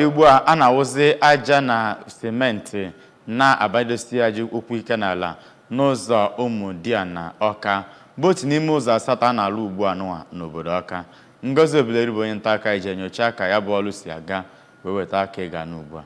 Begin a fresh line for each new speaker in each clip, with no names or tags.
Ugbu a, a na-awụzi aja na simenti na-abadosi aja ụkwụ ike n'ala n'ụzọ Ụmụdiana Ọka, bụ otu n'ime ụzọ asatọ a na-alụ ugbu a nụwa n'obodo Ọka. Ngozi Obileri bụ onye nta aka ije nyocha ka ya bụ ọrụ si aga wee weta aka ịga n'ugbu a.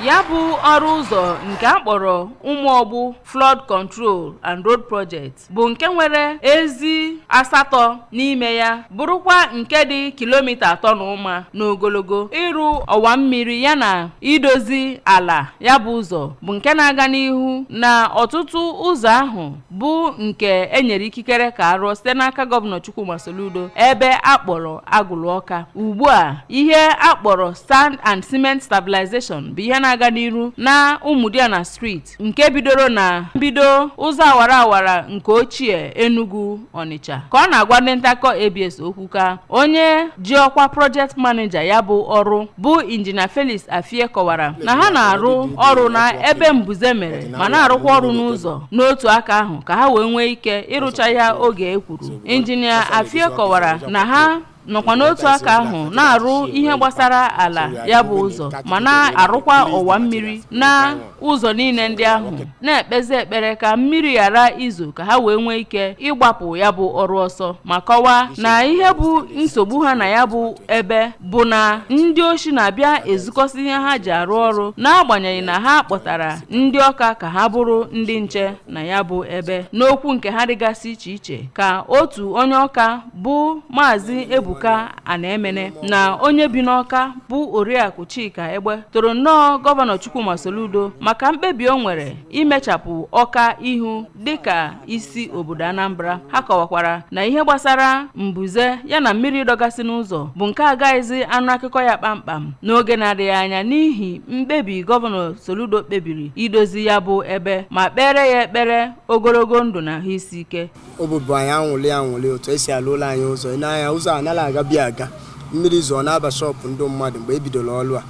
Ya bụ ọrụ ụzọ nke a kpọrọ Ụmụọgbụ Flood Control and Road Project bụ nke nwere ezi asatọ n'ime ya, bụrụkwa nke dị kilomita 3 na ụma n'ogologo. Ịrụ ọwa mmiri yana idozi ala ya bụ ụzọ bụ nke na-aga n'ihu na ọtụtụ ụzọ ahụ bụ nke e nyere ikikere ka arụọ site n'aka Gọvanọ Chukwuma Soludo ebe a kpọrọ Agụlụ Ọka. Ugbu a, ihe a kpọrọ sand and cement stabilization bụ ihe na-aga n'iru na Ụmụdiana Street nke bidoro na mbido ụzọ awara awara nke ochie Enugu Ọnịcha. Ka ọ na-agwa ndị ntakọ ABS okwu, ka onye ji ọkwa project manager ya bụ ọrụ bụ Injinia Felix Afie kọwara na ha na-arụ ọrụ na ebe mbuze mere ma na-arụkwa ọrụ n'ụzọ n'otu aka ahụ ka ha wee nwee ike ịrụcha ya oge e kwuru. Injinia Afie kọwara na ha nọkwa n'otu aka ahụ na-arụ ihe gbasara ala ya bụ ụzọ ma na-arụkwa ọwa mmiri na ụzọ niile ndị ahụ, na-ekpezi ekpere ka mmiri ghara izo ka ha wee nwee ike ịgbapụ ya bụ ọrụ ọsọ, ma kọwaa na ihe bụ nsogbu ha na ya bụ ebe bụ na ndị oshi na-abịa ezukọsị ihe ha ji arụ ọrụ, n'agbanyeghị na ha kpọtara ndị Ọka ka ha bụrụ ndị nche na ya bụ ebe. N'okwu nke ha dịgasị iche iche, ka otu onye Ọka bụ Maazị Ebuka Anaemene na onye bi n'Ọka bụ Oriakụ Chika Egbe toro nnọọ Gọvanọ Chukwuma Soludo maka mkpebi o nwere imechapụ Ọka ihu dịka isi obodo Anambra. Ha kọwakwara na ihe gbasara mbuze ya na mmiri dọgasị n'ụzọ bụ nke agaghịzi anụ akụkọ ya kpamkpam n'oge na-adịghị anya n'ihi mkpebi Gọvanọ Soludo kpebiri idozi ya bụ ebe, ma kpere ya ekpere ogologo ndụ na ahụ isi ike.
Obi bụ anyị anwụlị anwụlị otu esi alụ ụlọ anyị ụzọ. N'anya ụzọ a anaghị aga bịa aga, mmiri zọọ na-aba shop ndị mmadụ mgbe e bidoro ọrụ a,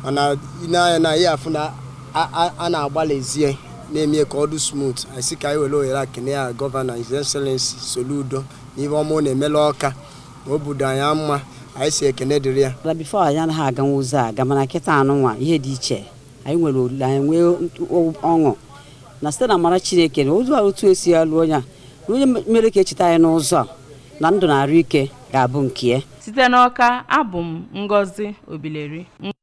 mana n'anya na ihe afụ na a na-agbalịzie na-eme ka ọ dị smooth. Anyị sị ka anyị were ohere a kene ya, Gọvanọ His Excellency Soludo, na ihe ọma ọ na-emela Ọka na obodo anyị mma. Anyị si ekene dịrị ya.
Na before, anyị anaghị aganwu ụzọ aga, mana kịta anụnwa ihe dị iche. Anyị nwere olileanya, nwee ọṅụ na site na amara Chineke na otu otu esi alụ onye a na onye mere ka echeta anyị n'ụzọ a na ndụ na arụ ike ga-abụ nke ya.
Site n'Ọka, abụ m Ngozi Obileri.